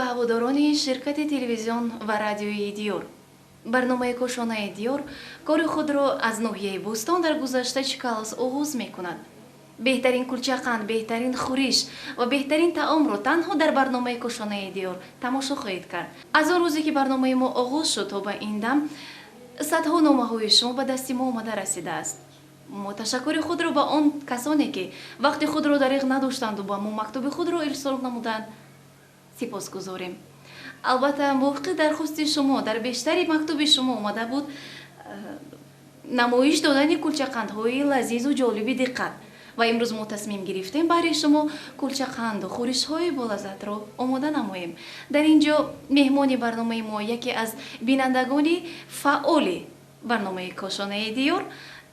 Ба ҳаводорони ширкати телевизион ва радиои Диёр. Барномаи Кошонаи Диёр кори худро аз ноҳияи Бӯстон дар гузашта Чкаловск оғоз мекунад. Беҳтарин кулчақанд, беҳтарин хӯриш ва беҳтарин таомро танҳо дар барномаи Кошонаи Диёр тамошо хоҳед кард. Аз он рӯзе ки барномаи мо оғоз шуд то ба ин дам садҳо номаҳои шумо ба дасти мо омада расидааст. Мо ташаккури худро ба он касоне ки вақти худро дариғ надоштанду ба мо мактуби худро ирсол намуданд сипосгузорем. Албатта, мувофиқи дархости шумо дар бештари мактуби шумо омада буд намоиш додани кулчақандҳои лазизу ҷолиби диққат ва имрӯз мо тасмим гирифтем баҳри шумо кулчақанду хӯришҳои болаззатро омода намоем. Дар ин ҷо меҳмони барномаи мо яке аз бинандагони фаъоли барномаи Кошонаи Диёр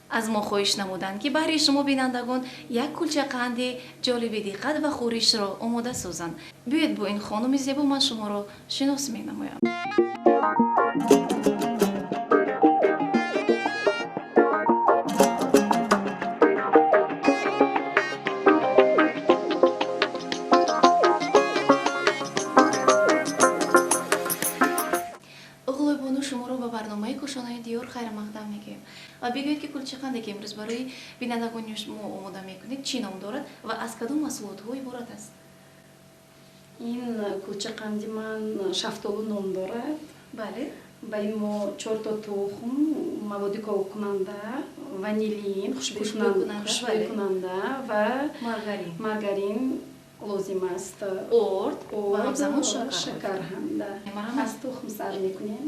аз мо хоҳиш намуданд, ки баҳри шумо бинандагон як кулчақанди ҷолиби диққат ва хӯришро омода созанд. Биёед бо ин хонуми зебо ман шуморо шинос менамоям. Оғлойбону, шуморо ба барномаи Кошонаи Диёр хайрмақдам мегӯем ва бигӯед, ки кулчақанде ки имрӯз барои бинандагони шумо омода мекунед, чӣ ном дорад ва аз кадом маҳсулотҳо иборат аст? Ин кулчақанди ман шафтолу ном дорад. Бале. Ба ин мо чорто тухм, маводи ковкунанда, ванилин, хушбӯйкунанда ва маргарин. Маргарин лозим аст. Орд ва ҳамзамон шакар. Шакар ҳам, да. Аз тухм сар мекунем.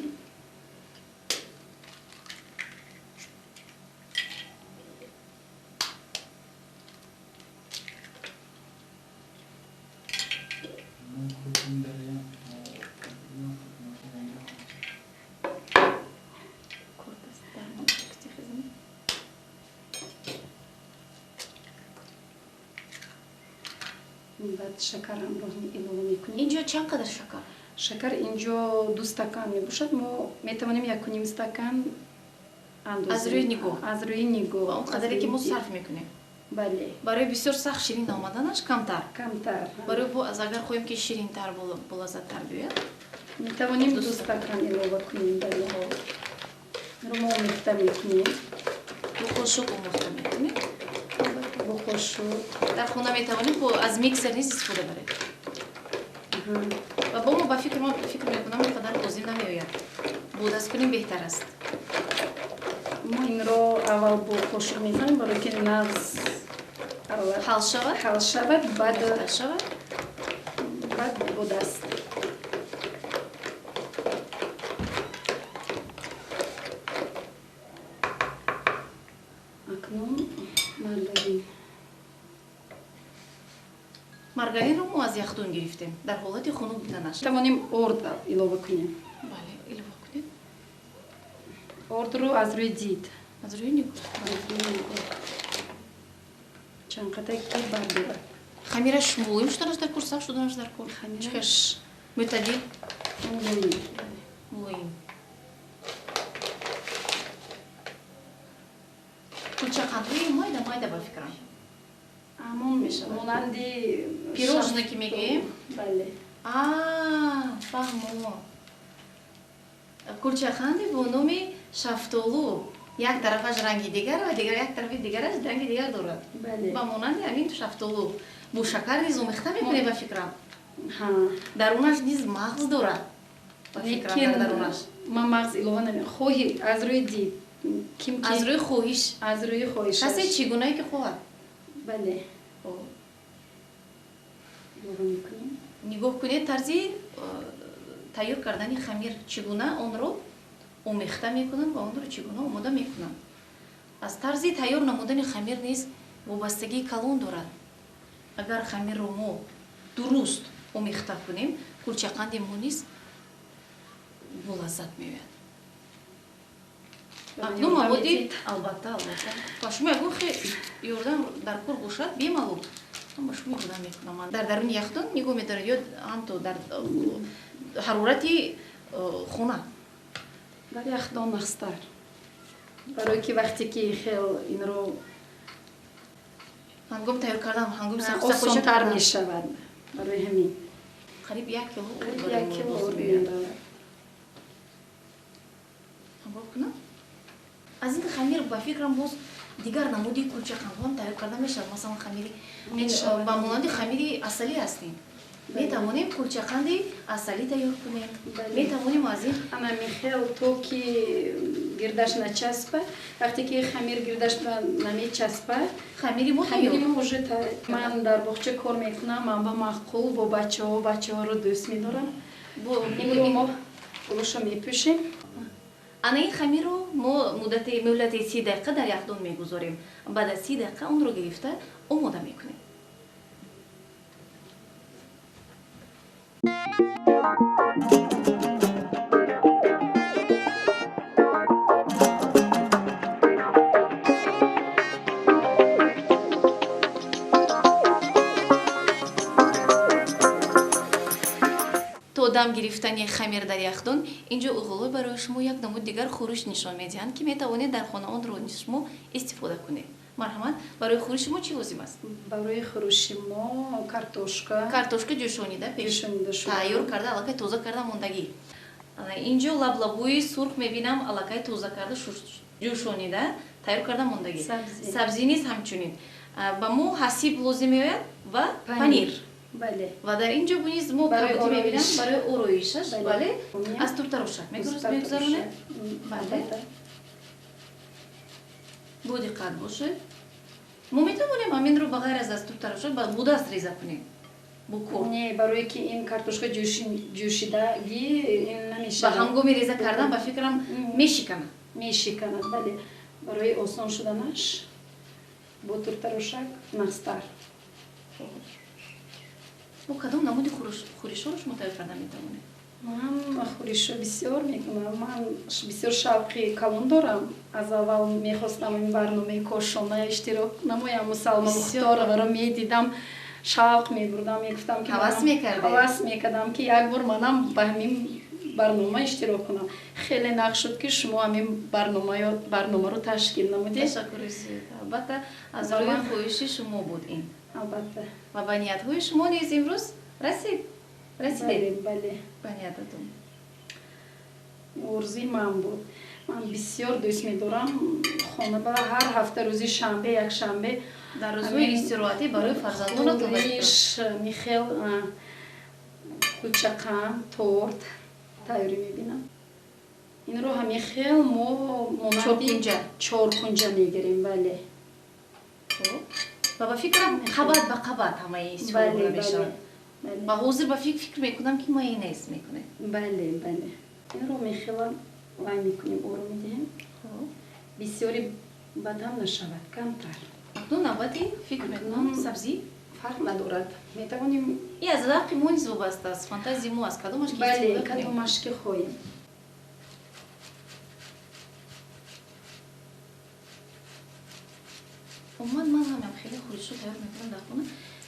Баъд шакар ҳамроҳ илова мекунем. Инҷо чанд қадар шакар? Шакар инҷо 2 стакан мебошад. Мо метавонем 1,5 стакан андозем. Аз рӯи нигоҳ. Аз рӯи нигоҳ. Ва он қадаре ки мо сарф мекунем. Бале. Барои бисёр сахт ширин омаданаш камтар. Камтар. Барои аз агар хоҳем ки ширинтар болаззаттар биёяд, метавонем 2 стакан илова кунем. Бале. Инро мо омехта мекунем. Бо қошуқ омехта мекунем. Бо қошуқ. Дар хона метавонем аз миксер низ истифода барем. Ва бо мо ба фикр мекунам ин қадар лозим намеояд. Бо даст кунем беҳтар аст. Мо инро аввал бо қошуқ мезанем, барои ки нағз ҳал шавад. Ҳал шавад, баъд шавад. Баъд бо даст. Акнун маргарин. Маргаринро мо аз яхдон гирифтем. Дар ҳолати хунук буданаш. Метавонем орд илова кунем. Бале, илова кунед. Ордро аз рӯи дид. Аз рӯи нигоҳ. Аз рӯи нигоҳ. Чанд қадар ки бардорад. Хамираш мулоим шуданаш дар кор, сахт шуданаш дар кор? Хамираш мӯътадил? Мулоим. Мулоим. Кулчақандҳои майда майда ба фикрам. Амон мешавад. Монанди пирожное ки мегӯем? Бале. Фаҳмо. Кулчақанде бо номи шафтолу. Як тарафаш ранги дигар ва дигар як тарафи дигараш ранги дигар дорад. Бале. Ба монанди ҳамин шафтолу. Бо шакар низ омехта мекунем ба фикрам. Ҳа. Дарунаш низ мағз дорад. Ба фикрам дар дарунаш. Ман мағз илова намекунам. Хоҳи аз рӯи дид. Ким ки аз рӯи хоҳиш. Аз рӯи хоҳишаш. Касе чӣ гунае ки хоҳад. Бале. Илова мекунем. Нигоҳ кунед тарзи тайёр кардани хамир, чӣ гуна онро омехта мекунанд ва онро чӣ гуна омода мекунанд. Аз тарзи тайёр намудани хамир низ вобастагии калон дорад. Агар хамирро мо дуруст омехта кунем, кулчақанди мо низ болаззат меояд. Акнун маводи албатта, албатта. Ба шумо ягон хел ёрдам дар кор бошад, бемалол. Ман ба шумо ёрдам мекунам. Дар даруни яхдон нигоҳ медоред ё ҳамто дар ҳарорати хона? Дар яхдон нағзтар. Барои ки вақте ки хел инро ҳангоми тайёр кардан, ҳангоми осонтар мешавад. Барои ҳамин. Қариб 1 кило орд барои мо лозим меояд. Ҳамроҳ кунам? Аз ин хамир ба фикрам боз дигар намуди кулчақандҳо ҳам тайёр карда мешавад. Масалан, хамири ба монанди хамири асалӣ ҳастем. Метавонем кулчақанди асалӣ тайёр кунем. Метавонем аз ин ана михел то ки гирдаш начаспа, вақте ки хамир гирдаш намечаспад, хамири мо тайёр. Хамири мо уже ман дар боғча кор мекунам, ман ба маъқул бо бачаҳо, бачаҳоро дӯст медорам. Инро мо болоша мепӯшем. Ана ин хамирро мо муҳлати 30 дақиқа дар яхдон мегузорем. Баъд аз 30 дақиқа онро гирифта омода мекунем. То дам гирифтани хамир дар яхдон, инҷо уғулой барои шумо як намуд дигар хӯриш нишон медиҳанд, ки метавонед дар хона онро шумо истифода кунед. Марҳамат, барои хӯриши мо чӣ лозим аст? Барои хӯриши мо картошка. Картошка ҷӯшонида пеш. Ҷӯшонида шуда. Тайёр карда, аллакай тоза карда мондагӣ. Инҷо лаблабӯи сурх мебинам, аллакай тоза карда ҷӯшонида, тайёр карда мондагӣ. Сабзӣ. Сабзӣ низ ҳамчунин. Ба мо ҳасиб лозим меояд ва панир. Бале. Ва дар ин ҷо низ мо Барои кабудӣ мебинам ороиш. барои ороишаш, Бале. бале. Аз туртарошак мегузаронем. Бале. Бо диққат бошед. Мо метавонем ҳаминро ба ғайр аз туртарошак бо даст реза кунем. Бо корд. Не, барое ки ин картошка ҷӯшидагӣ ин намешавад. Ба ҳангоми реза кардан ба фикрам мешиканад. Мешиканад, бале. Барои осон шуданаш бо туртарошак нағзтар. Бо кадом намуди хӯришҳоро шумо тайёр карда метавонед? Ман хӯришҳо бисёр мекунам. Ман бисёр шавқи калон дорам. Аз аввал мехостам ин барномаи кошона иштирок намоям. Мусалма Мухтороваро медидам, шавқ мебурдам, мегуфтам ки ҳавас мекардед? Ҳавас мекардам ки як бор манам ба ҳамин барнома иштирок кунам. Хеле нағз шуд ки шумо ҳамин барномаро ташкил намудед. Ташаккури зиёд. Албатта аз рӯи хоҳиши шумо буд ин. Албатта. Ва ба ниятҳои шумо низ имрӯз расид. Расидед? Бале, бале. Ба ниятатон. Орзуи ман буд. Ман бисёр дӯст медорам хона ба ҳар ҳафта рӯзи шанбе, якшанбе дар рӯзҳои истироҳатӣ барои фарзандонатон хӯриш, михел, кулчақанд, торт тайёрӣ мебинам. Инро ҳамин хел мо монанди чоркунҷа. Чоркунҷа мегирем, бале. Хуб. Ва ба фикрам қабат ба қабат ҳамаи истифода Бале, мешавад. бале. Ва ҳозир ба фикр мекунам ки майонез мекунед. Бале, бале. Инро мехела вай мекунем, оро медиҳем. Хуб. Бисёри бадам нашавад, камтар. Акнун навбати фикр мекунам сабзӣ фарқ надорад. Метавонем И аз завқи мо низ вобаста аст, фантазии мо аз кадомаш ки Бале, истифода кунем. кадомаш ки хоҳем. Умуман ман ҳамам хеле хӯришҳо тайёр мекунам дар хона,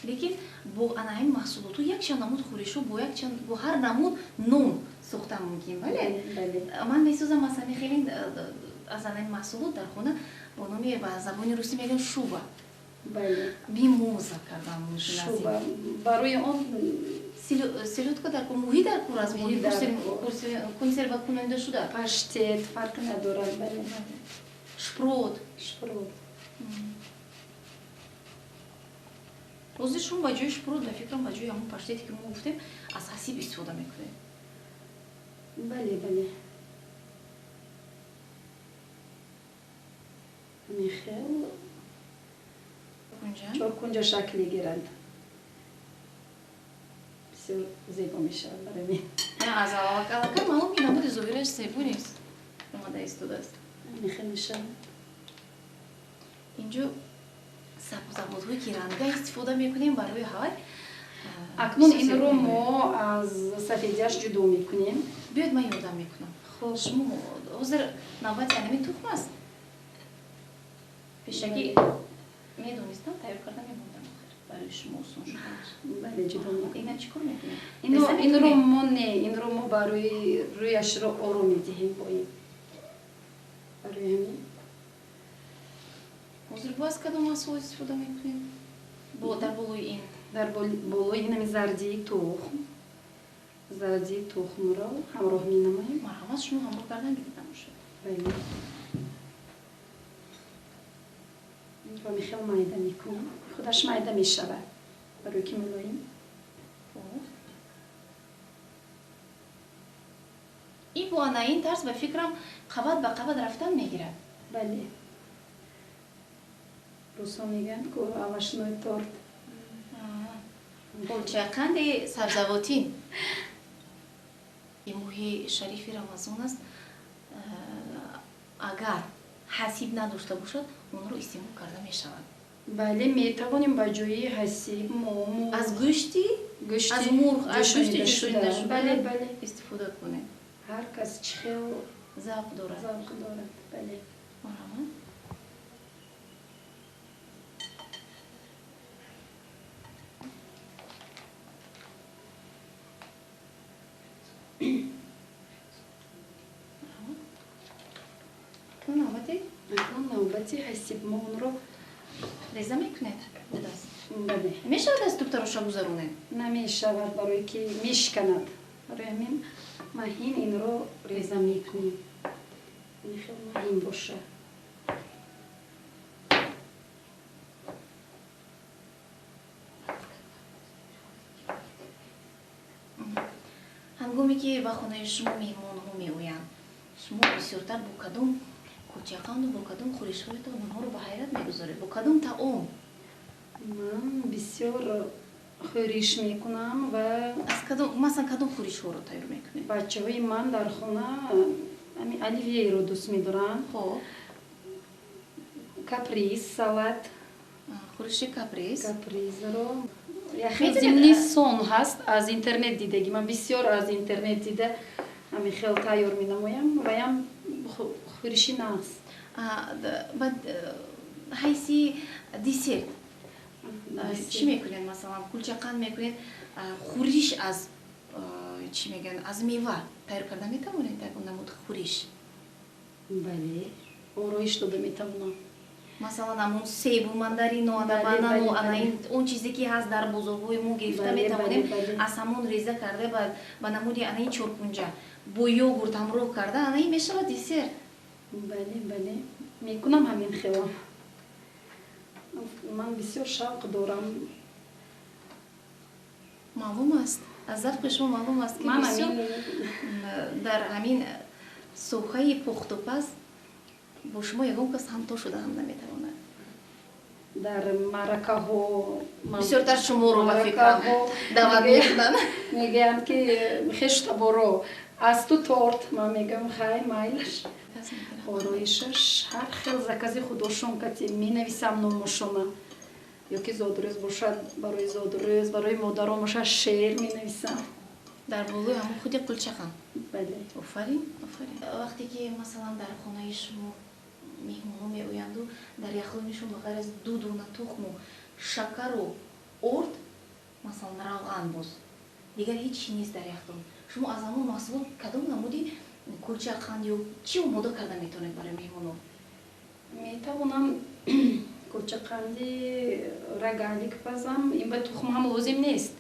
лекин бо ана ҳамин маҳсулотҳо якчанд намуд хӯришҳо бо ҳар намуд нон сохта мумкин, бале? Бале. Ман месозам аз ҳамин хеле, аз ана ҳамин маҳсулот дар хона бо номи ба забони русӣ мегӯям шуба. Бале. Бимоза кардан мумкин аст. Шуба. Барои он селёдка дар кор, муҳи дар кор аст, Муҳи дар кор. консерва кунонда шуда. Паштет фарқ надорад, бале. Шпрот. Шпрот. Ҳозир шумо ба ҷои шпрот, ба фикрам, ба ҷои ҳамон паштете ки мо гуфтем, аз ҳасиб истифода мекунед. Бале, бале. Михел Кунҷа? Чоркунҷа шакл гиранд. Бисёр зебо мешавад барои мен. Не, аз аллакай маълум ки намуди зоҳираш зебо нест. Омада истодааст. Михел мешавад. Инҷо сабзавотҳое ки ранга истифода мекунем барои ҳавай. Акнун Бисёр инро зебо мо аз сафедияш ҷудо мекунем. Биёед ман ёрдам мекунам. Хуб. Шумо ҳозир навбати анами тухм аст. Пешакӣ медонистам, тайёр карда мемондам охир. Барои шумо осон шуданаш. Бале, ҷудо мекунем. Ина чӣ кор мекунем? Реза Инро мекунем? мо не, инро мо барои рӯяшро оро медиҳем бо ин. Барои ҳамин. Ҳозир боз кадом маҳсулот истифода мекунем? Дар болои ин. Дар болои ин ҳамин зардии тухм. Зарди тухмро ҳамроҳ менамоем. Марҳамат, шумо ҳамроҳ кардан гирифта бошед. Бале. Инро мехел майда мекунем. Худаш майда мешавад. Барои ки мулоим. Ин бо ана ин тарз ба фикрам қабат ба қабат рафтан мегирад. Бале. Русо мегӯянд ку овощной торт. Кулчақанди сабзавотӣ. Ин моҳи шарифи Рамазон аст. Агар ҳасиб надошта бошад, онро истеъмол карда мешавад. Бале, метавонем ба ҷои ҳасиб мо аз гӯшти аз мурғ, аз гӯшти ҷӯшонидашуда бале, бале, истифода кунем. Ҳар кас чӣ хел завқ дорад. Завқ дорад, бале. Марҳамат. Навбати ҳасиб мо онро реза мекунед ба даст? Бале. Мешавад аз тубтароша гузаронед? Намешавад, барое ки мешиканад. Барои ҳамин маҳин инро реза мекунем. Ин хел маҳин бошад. Ҳангоме ки ба хонаи шумо меҳмонҳо меоянд, шумо бисёртар бо кадом кулчақанду бо кадом хӯришҳоятон онҳоро ба ҳайрат мегузоред? Бо кадом таом? Ман бисёр хӯриш мекунам ва аз кадом, масалан, кадом хӯришҳоро тайёр мекунед? Бачаҳои ман дар хона ҳамин оливьеро дӯст медоранд. Каприз, салат. Хӯриши каприз. Капризро. Яхел зимни сон ҳаст, аз интернет дидагӣ. Ман бисёр аз интернет дида ҳамин хел тайёр менамоям ваям хӯриши нағз. Баъд ҳайси десерт чӣ мекунед? Масалан, кулчақанд мекунед, хӯриш аз чӣ мегӯянд, аз мева тайёр карда метавонед ягон намуд хӯриш? Бале, ороиш дода метавонам. Масалан, ҳамон себу мандарино, ана банану, ана он чизе ки ҳаст дар бозорҳои мо гирифта метавонем, аз ҳамон реза карда ба намуди ана ин чоркунҷа бо йогурт ҳамроҳ карда, ана ин мешавад десерт. Бале, бале, мекунам ҳамин хело. Ман бисёр шавқ дорам. Маълум аст, аз завқи шумо маълум аст, ки бисёр дар ҳамин соҳаи пухтупаз бо шумо ягон кас ҳамто шуда ҳам наметавонад. Дар маъракаҳо бисёртар шуморо ба фикрам даъват мекунанд. Мегӯянд ки хештаборо аз ту торт. Ман мегӯям хай, майлаш. Ороишаш ҳар хел закази худошон кати менависам номошона. Ё ки зодрӯз бошад, барои зодрӯз, барои модарон бошад, шеър менависам. Дар болои ҳамон худи кулчақан? Бале. Офарин, офарин. Вақте ки масалан дар хонаи шумо меҳмонҳо меоянду дар яхдони шумо ғайр аз ду дона тухму шакару орд, масалан равған боз, дигар ҳеҷ чи нест дар яхдон. Шумо аз ҳамон маҳсулот кадом намуди кулчақанд ё чӣ омода карда метавонед барои меҳмонон? Метавонам кулчақанди рогалик пазам. Ин ба тухм ҳам лозим нест.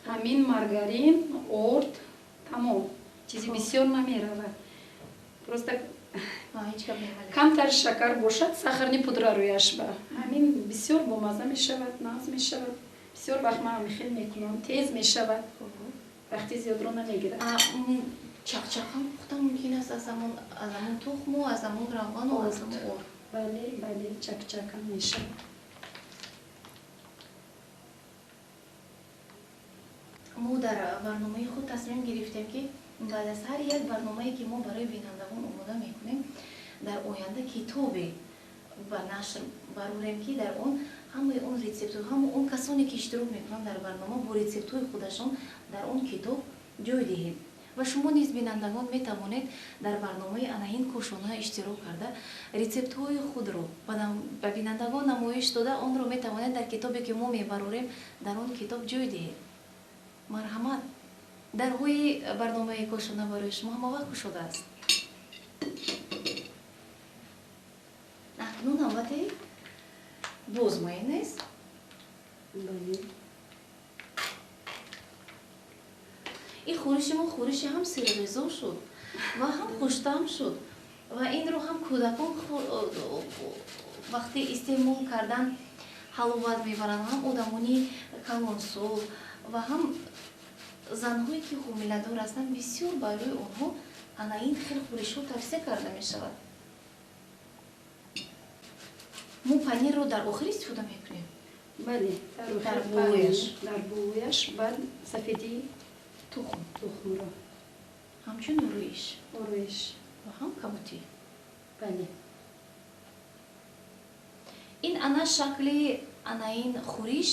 Ҳамин маргарин, орд, тамом. Чизи бисёр намеравад. Просто камтар шакар бошад, сахарни пудра рӯяш ба. Ҳамин бисёр бомазза мешавад, нағз мешавад. Бисёр вақт ман ҳамин хел мекунам, тез мешавад. Вақти зиёдро намегирад. Чақчақам пухта мумкин аст аз ҳамон тухму, аз ҳамон равғану, аз ҳамон орд. Бале, бале, чакчакам мешавад. Мо дар барномаи худ тасмим гирифтем, ки баъд аз ҳар як барномае ки мо барои бинандагон омода мекунем, дар оянда китобе ба нашр барорем, ки дар он ҳамаи он рецептҳо, ҳама он касоне ки иштирок мекунанд дар барнома бо рецептҳои худашон дар он китоб ҷой диҳем. Ва шумо низ бинандагон метавонед дар барномаи анаин кошона иштирок карда рецептҳои худро ба бинандагон намоиш дода, онро метавонед дар китобе ки мо мебарорем дар он китоб ҷой диҳед. Марҳамат, дарҳои барномаи кошона барои шумо ҳамавақт кушодааст. Акнун навбати боз майонез. Бале. Ин хӯриши мо хӯриши ҳам серғизо шуд ва ҳам хуштаъм шуд ва инро ҳам кӯдакон вақте истеъмол кардан ҳаловат мебаранд, ҳам одамони калонсол ва ҳам занҳое ки ҳомиладор ҳастанд, бисёр барои онҳо ана ин хел хӯришҳо тавсия карда мешавад. Мо панирро дар охир истифода мекунем? Бале, дар болояш. Дар болояш, баъд сафедии тухм. Тухмро. Ҳамчун ороиш. Ороиш. Ва ҳам кабутӣ. Бале. Ин ана шакли ана ин хӯриш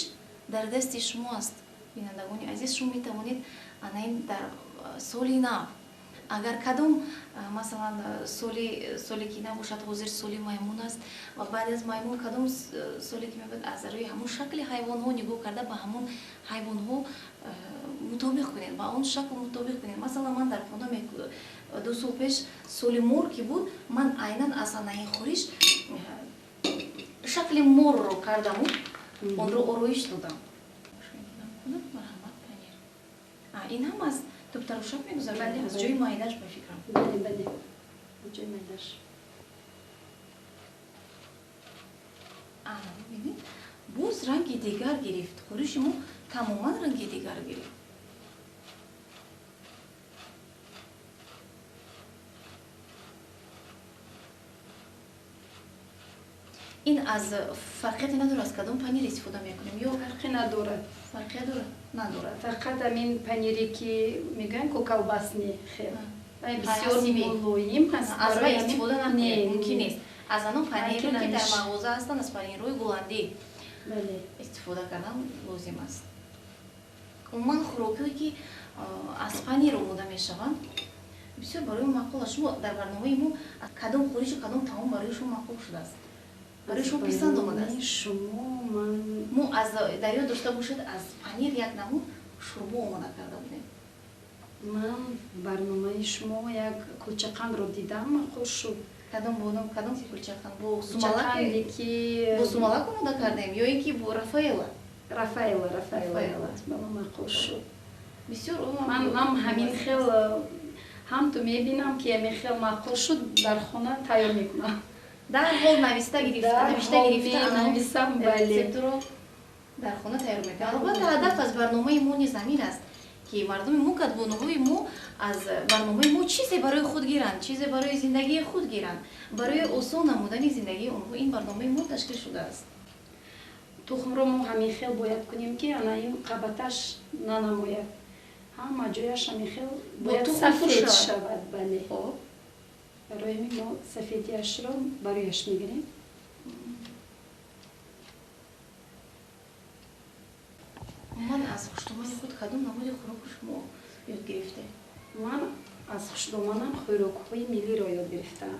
дар дасти шумо аст. Бинандагони азиз, шумо метавонед ана ин дар соли нав, агар кадом, масалан, соле ки набошад, ҳозир соли маймун аст ва баъд аз маймун кадом соле ки мебояд, аз рӯи ҳамон шакли ҳайвонҳо нигоҳ карда ба ҳамон ҳайвонҳо мутобиқ кунед, ба он шакл мутобиқ кунед. Масалан, ман дар хона 2 сол пеш соли мор ки буд, ман айнан аз ана ин хӯриш шакли морро кардаму онро ороиш додам. Марҳамат, панир. Ин ҳам аз тӯбтарошак мегузарад, аз ҷои майдаш ба фикрам. Бале, бале, аз ҷои майдаш. Ана, бибинед, боз ранги дигар гирифт. Хӯриши мо тамоман ранги дигар гирифт. Ин аз фарқияте надорад, аз кадом панир истифода мекунем? Ё фарқе надорад? Фарқия дорад? Надорад. Фақат ҳамин панире ки мегӯянд ку колбасни хел. Бисёр мулоим ҳаст. Аз вай истифода накунед, мумкин нест. Аз ано панире ки дар мағоза ҳастанд, аз панирҳои голландӣ истифода кардан лозим аст. Умуман хӯрокҳое ки аз панир омода мешаванд, бисёр барои мо маъқул аст. Шумо дар барномаи мо кадом хӯришу кадом таом барои шумо маъқул шудааст? Барои шумо писанд омадааст? Шумо ман мо аз дар ёд дошта бошед, аз панир як намуд шӯрбо омода карда будем. Ман барномаи шумо як кулчақандро дидам, маъқул шуд. Кадом бодом, кадом кулчақанд? Бо сумалак ки бо сумалак омода кардем ё ин ки бо Рафаэла? Рафаэла, Рафаэла. Ба ман маъқул шуд. Бисёр ман ҳам ҳамин хел ҳам ту мебинам ки ҳамин хел маъқул шуд, дар хона тайёр мекунам. Дар ҳол нависта гирифта, навишта гирифта, нависам, бале. Рецептро дар хона тайёр мекунам. Албатта, ҳадаф аз барномаи мо низ ҳамин аст, ки мардуми мо, кадбонуҳои мо аз барномаи мо чизе барои худ гиранд, чизе барои зиндагии худ гиранд, барои осон намудани зиндагии онҳо ин барномаи мо ташкил шудааст. Тухмро мо ҳамин хел бояд кунем, ки ана ин қабаташ нанамояд. Ҳама ҷояш ҳамин хел бояд сафед шавад, бале. Барои ҳамин мо сафедияшро барояш мегирем. Ман аз хуштомани худ кадом намуди хӯрокро шумо ёд гирифтед? Ман аз хуштоманам хӯрокҳои миллиро ёд гирифтаам.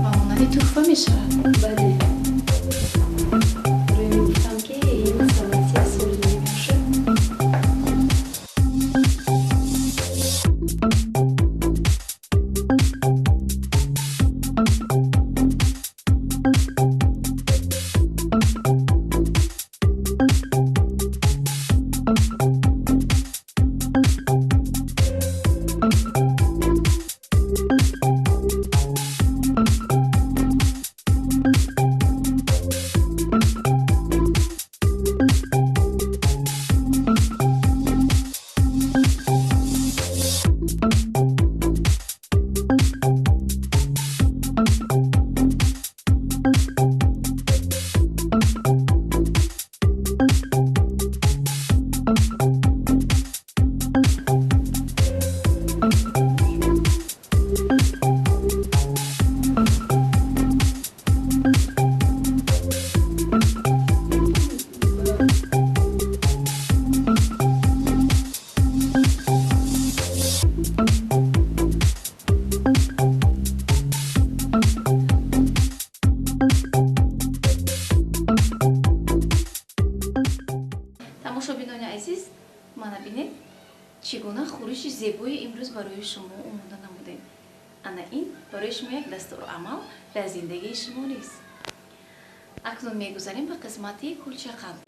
Ба монанди туҳфа мешавад? Бале. Барои ман гуфтам, ки ин салати соли мебошад. Тамошобинони азиз, мана бинед, чӣ гуна хӯриши зебои имрӯз барои шумо омода намудем. Ана ин барои шумо як дастурамал дар зиндагии шумо нест. Акнун мегузарем ба қисмати кулчақанд.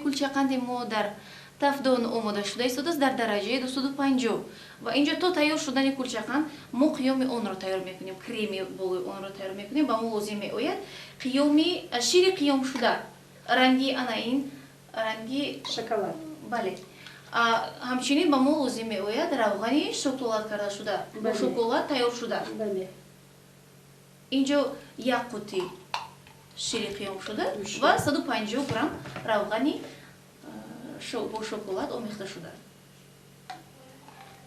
Кулчақанди мо дар тафдон омода шуда истодааст дар дараҷаи 250 ва инҷо то тайёр шудани кулчақанд мо қиёми онро тайёр мекунем, креми болои онро тайёр мекунем. Ба мо лозим меояд қиёми шири қиёмшуда, ранги ана ин ранги шоколад. Бале. Ҳамчунин ба мо лозим меояд равғани шоколад карда шуда, бо шоколад тайёр шуда. Инҷо як қутӣ шири қиёмшуда ва 150 грамм равғани бо шоколад омехта шуда.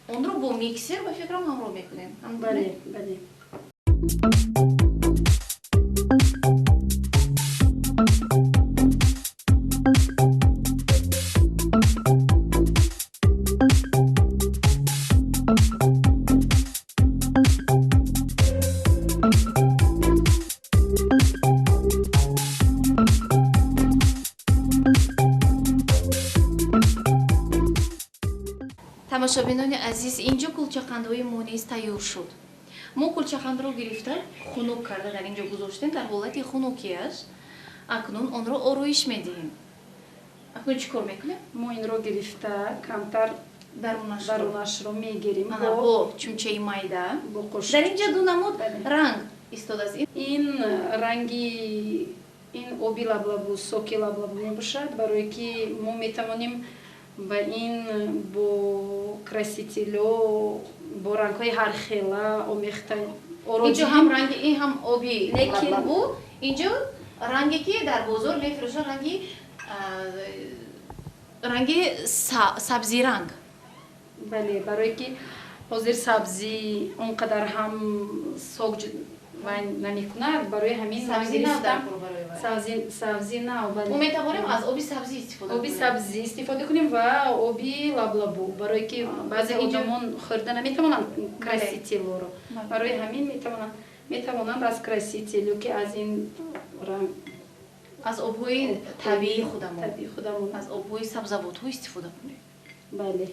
Онро бо миксер ба фикрам ҳамроҳ мекунем. Бале, бале. Тамошобинони азиз, инҷо кулчақандҳои мо низ тайёр шуд. Мо кулчақандро гирифта хунук карда дар инҷо гузоштем дар ҳолати хунукиаш. Акнун онро ороиш медиҳем. Акнун чӣ кор мекунем? Мо инро гирифта камтар дарунашро мегирем бо чумчаи майда. Дар инҷо ду намуд ранг истодааст. Ин ранги ин оби лаблабу, соки лаблабу мебошад, барое ки мо метавонем ба ин бо красителё, бо рангҳои ҳархела омехта. Инҷо ҳам ранги ин ҳам оби лаблабу, инҷо ранге ки дар бозор мефурӯшанд, ранги сабзиранг. Бале, барое ки ҳозир сабзӣ он қадар ҳам сок намекунад, барои ҳамин сабзӣ нав. Мо метавонем аз оби сабзӣ истифода оби сабзӣ истифода кунем ва оби лаблабу, барое ки баъзе одамон хӯрда наметавонанд красителоро, барои ҳамин метавонанд аз красител ё ки аз ин ранг, аз обҳои табиии худамон, аз обҳои сабзавотҳо истифода кунем. Бале.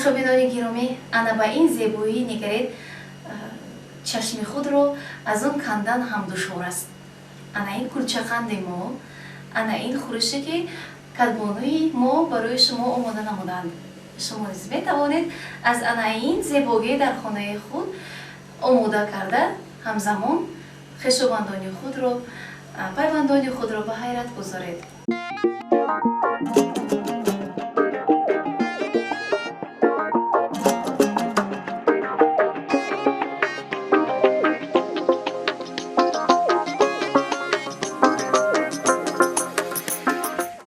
Тамошобинони гиромӣ, ана ба ин зебоӣ нигаред, чашми худро аз он кандан ҳам душвор аст. Ана ин кулчақанди мо, ана ин хӯрише, ки кадбонуи мо барои шумо омода намуданд. Шумо низ метавонед аз ана ин зебогӣ дар хонаи худ омода карда, ҳамзамон хешовандони худро, пайвандони худро ба ҳайрат гузоред.